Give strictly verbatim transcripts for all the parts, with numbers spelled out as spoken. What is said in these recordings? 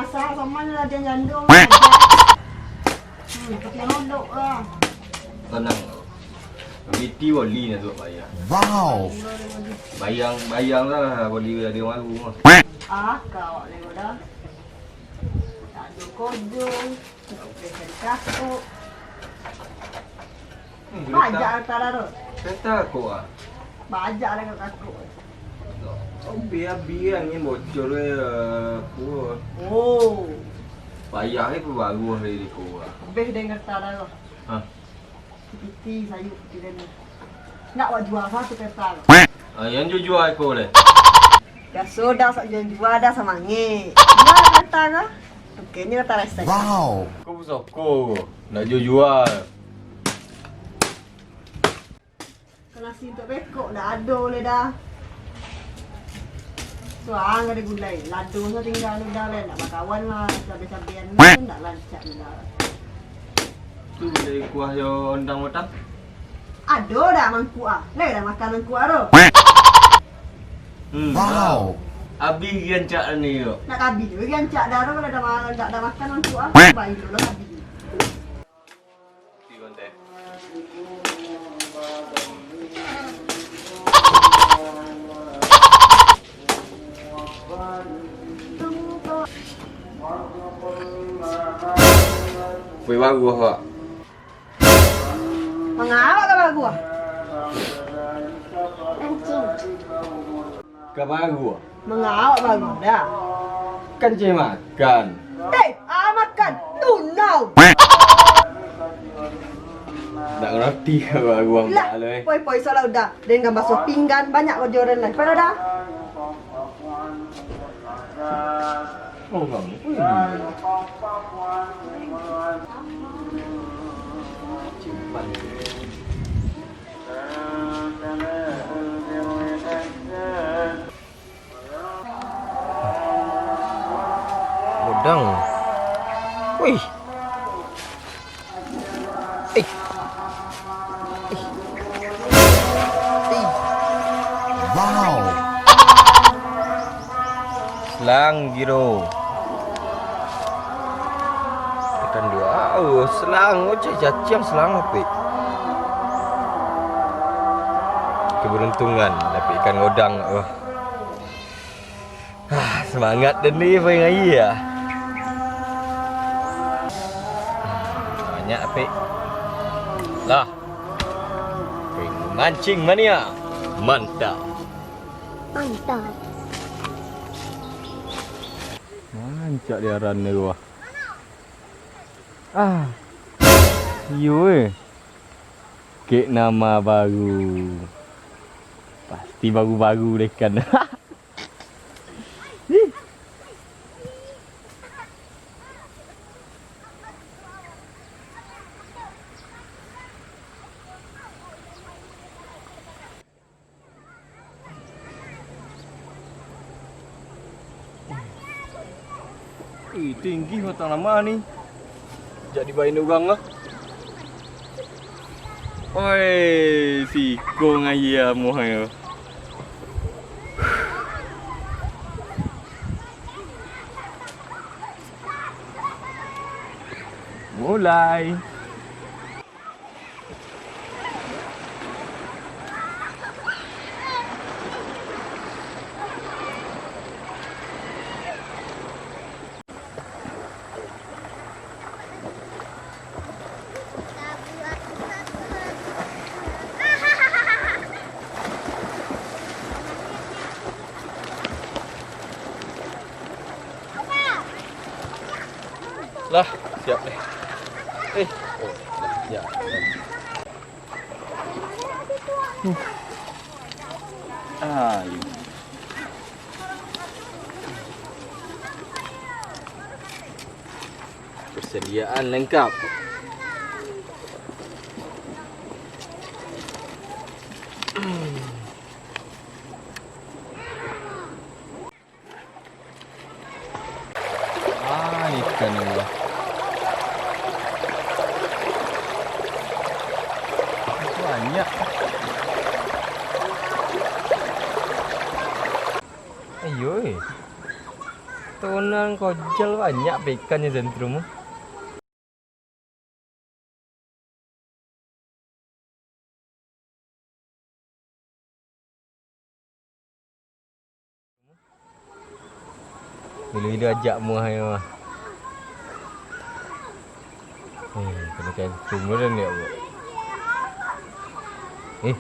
Asal sama ni lah dia nyandung. Hmm, tapi yang odok lah. Tenang. Piti wali nak tu bayar. Wow. Bayang, bayang lah wali ada baru mah. Ah, kau lewat dah. Tak ada kojong. Oke, jadi kasut. Hmm, bajak kereta. Antara tu. Kereta aku ah. Bajak lah kat aku. Obi abi angin bocor ya. Aku. Oh. Payah ni pun baru hari ni kau ah. Habis dengan kereta dah tu. Hah? Piti sayuk piti dah ni. Nak awak jual satu kereta tu. Ah, yang jujur aku leh. Biaso dah, sak jual-jual dah samangek. Jual kereta kah? Oke, ni kereta reset. Wow. Kau pusoko ko. Nak jujur. Kena sintuk bekok, dah ado leh dah. Suang ada gulai. Lado sa tinggal udah leh, nak bakawan lah. Cabe-cabean tu nak lancak udah. Tu dari kuah yo ondang-ondang. Ado dah mangkuk ah. Lai dah makan mangkuk ah tu. Hmm. Wow. Abih gancak ni yo. Nak kabih tu gancak dah tu kalau dah ma-, dah, dah makan mangkuk ah. Baik dulu lah kabih. Di konten. Weh, bagus, Pak. Mangawak ka bagus? Anjing. Ka bagus? Mangawak bagus dah? Kan ceh makan. Eh, ah, makan. Tunau. Tak ngerti ka bagus lah, eh. Poi, poi, salah udah. Dengan basuh pinggan, banyak karajo den lai. Pai lah dah. Oh, kamu. Wih. Simpan. Godang. Wih. Eh. Eh. Eh. Wow. Selang giro. Ikan dua. Oh, selang. Oh, cai cacing selang, apik. Keberuntungan dapik ikan godang. Wah. Ah, semangat den ni, Pai Ngai, ah. Banyak, Apik. Lah. Pai Mancing Mania. Mantap. Mantap. Mancak di aran ni, wah. Ah. Iyo, eh. Kek nama baru. Pasti baru-baru deh kan. Ih, tinggi batang lama ni. Jak dibain urang lah. Oi, siko ngaia muah yo. Mulai. Lah, siap deh. Eh, oh, lah, ya. Huh. Ah, iya. Persediaan lengkap. Ah, ikan ni lah. Banyak. Ayo, eh. Tonang kojol banyak pe ikannyo Zentrum. Bilo-bilo ajak muah nyo mah. Hmm, kena kantung dulu den, ya Allah. Eh,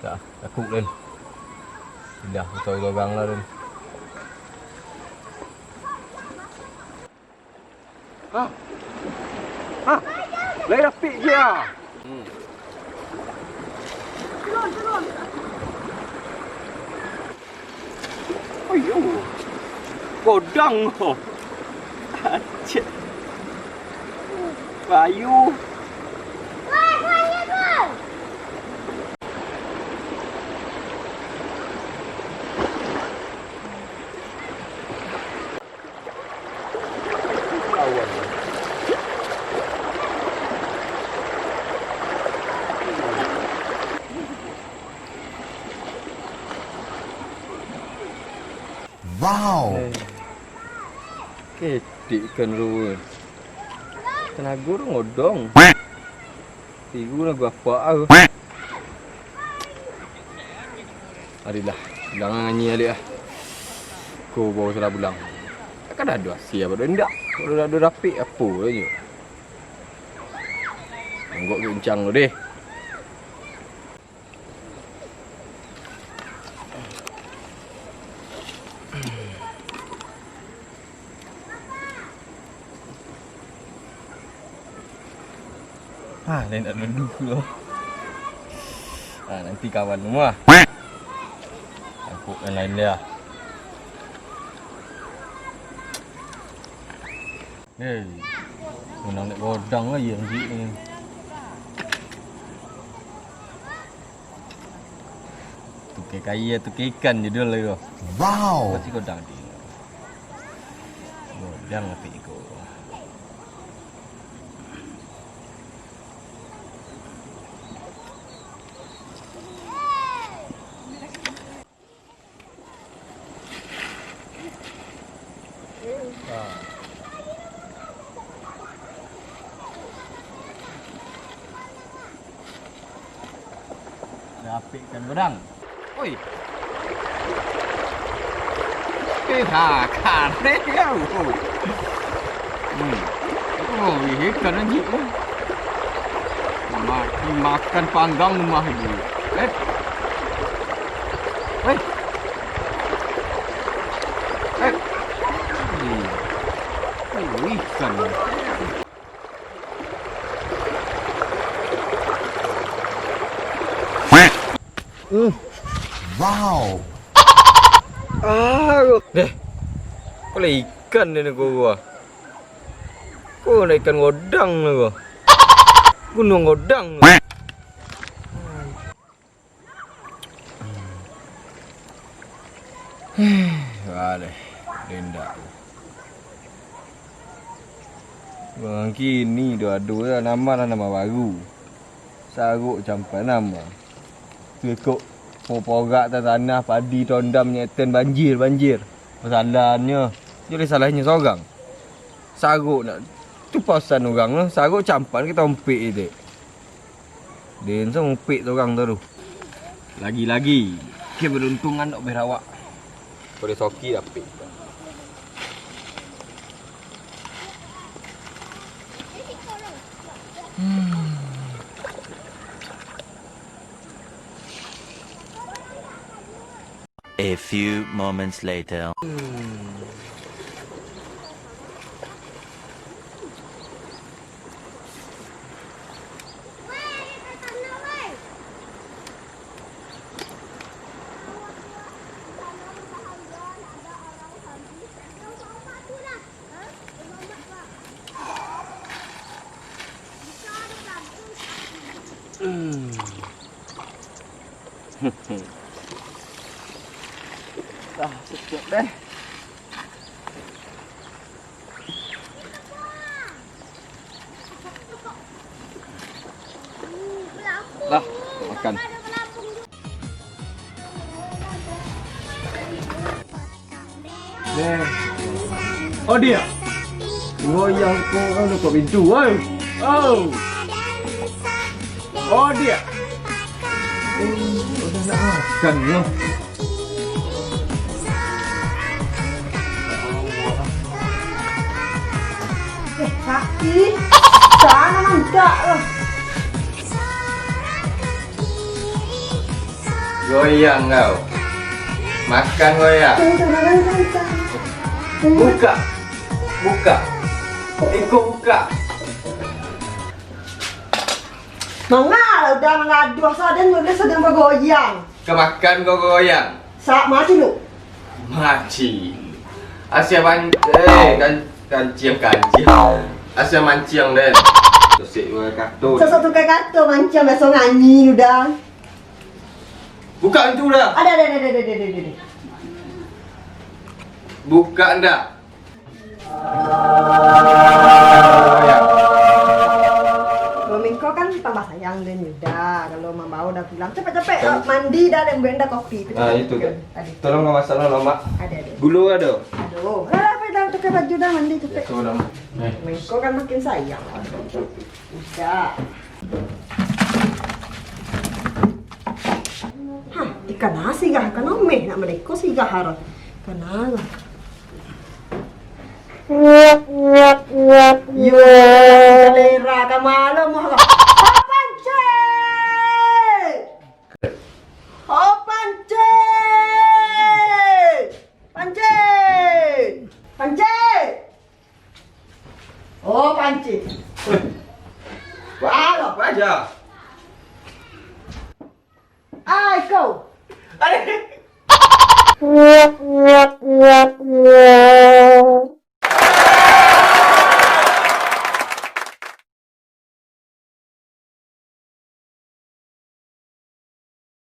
tak, takut den. Pindah ke sorang lah den. Hah? Hah? Lai dapik je ah. Hmm. Ayo. Godang ko. Acik. Payu. Wow. Eh. Ketek ikan tu. Tanago tu ngodong. Tigo lah gapak tu. Aduh lah, pulang lah nganyi baliak lah. Ko bawa salah pulang. Takkan ado asia apo indak? Kalau dak ado dapik, apo lah nyo. Anggok kencang tu deh. Ha, lain tak duduk tu. Ha, nanti kawan semua. Angkut yang lain dia. Hei, menang dek godang lah yang ni. Tukai kaia, tukai ikan judul lagu. Wow. Pasti godang di. Godang tapi iko. Dapik ikan godang. Oi. Eh, ha, kareh kau. Hmm. Oh, ikan aja. Mati makan panggang rumah ini. Eh. Eh. Eh. Hmm. Oh, ikan. Hmm. Wow. Ah, deh. Kok lah ikan ni ko gua. Kok nak ikan godang ni ko. Gunung godang. Wah deh, dendak. Urang kini tu ado lah nama lah nama baru. Sarok campan nama. Tu ikok poporak tanah padi tondam nyeten banjir, banjir. Pasalannyo, jadi salahnyo sorang. Sarok nak tu pasan urang tu, sarok campan ka tompek je dek. Den samupik tu urang tu. Lagi-lagi, keberuntungan dok berawak. Boleh soki dapik. Hmm. A few moments later. Hmm. Dah, cukup deh. Dah, makan. Deh, Oh, dia. Goyang ko, anu, ko pintu, oi. Oh. Oh, dia. Oh, udah nak makan, yo. Eh, sakik. Sana mantak lah. Goyang kau. Makan goyang. Buka. Buka. Iko buka. Manga lah udah mangaduah, sadang udah sadang bagoyang. Ka makan kau goyang. Sak mati lu. Mati. Asia ban-, eh, kan, kanciang, kanciang. Asia manciang den. Tosik gua kato. Sosok tukar kato manciang, biaso nganyi lu dah. Buka pintu dah. Ada, ada, ada, ada, ada, ada, ada. Buka ndak? Kalau mingko kan tambah sayang den Yuda, kalau mambao dah pulang. Capek-capek, eh, mandi dah, den buek dah kopi. Ah, itu, Kak. Tadi. Tolong mamasak dulu, Mak. Ada, ada. Gulo ado? Aduh, lah, lah, pai dah, tukar baju dah, mandi capek. Itu dah, Mak. Eh. Mingko kan makin sayang. Yuda. Hah, ikan nasi kah? Ikan omeh nak mereka sih kah, harus. Ikan nasi. Yo, selera ka malam, wah. Oh, Panci! Oh, Panci! Panci! Panci! Oh, Panci! Wah, apa aja? Ai, kau! Aduh.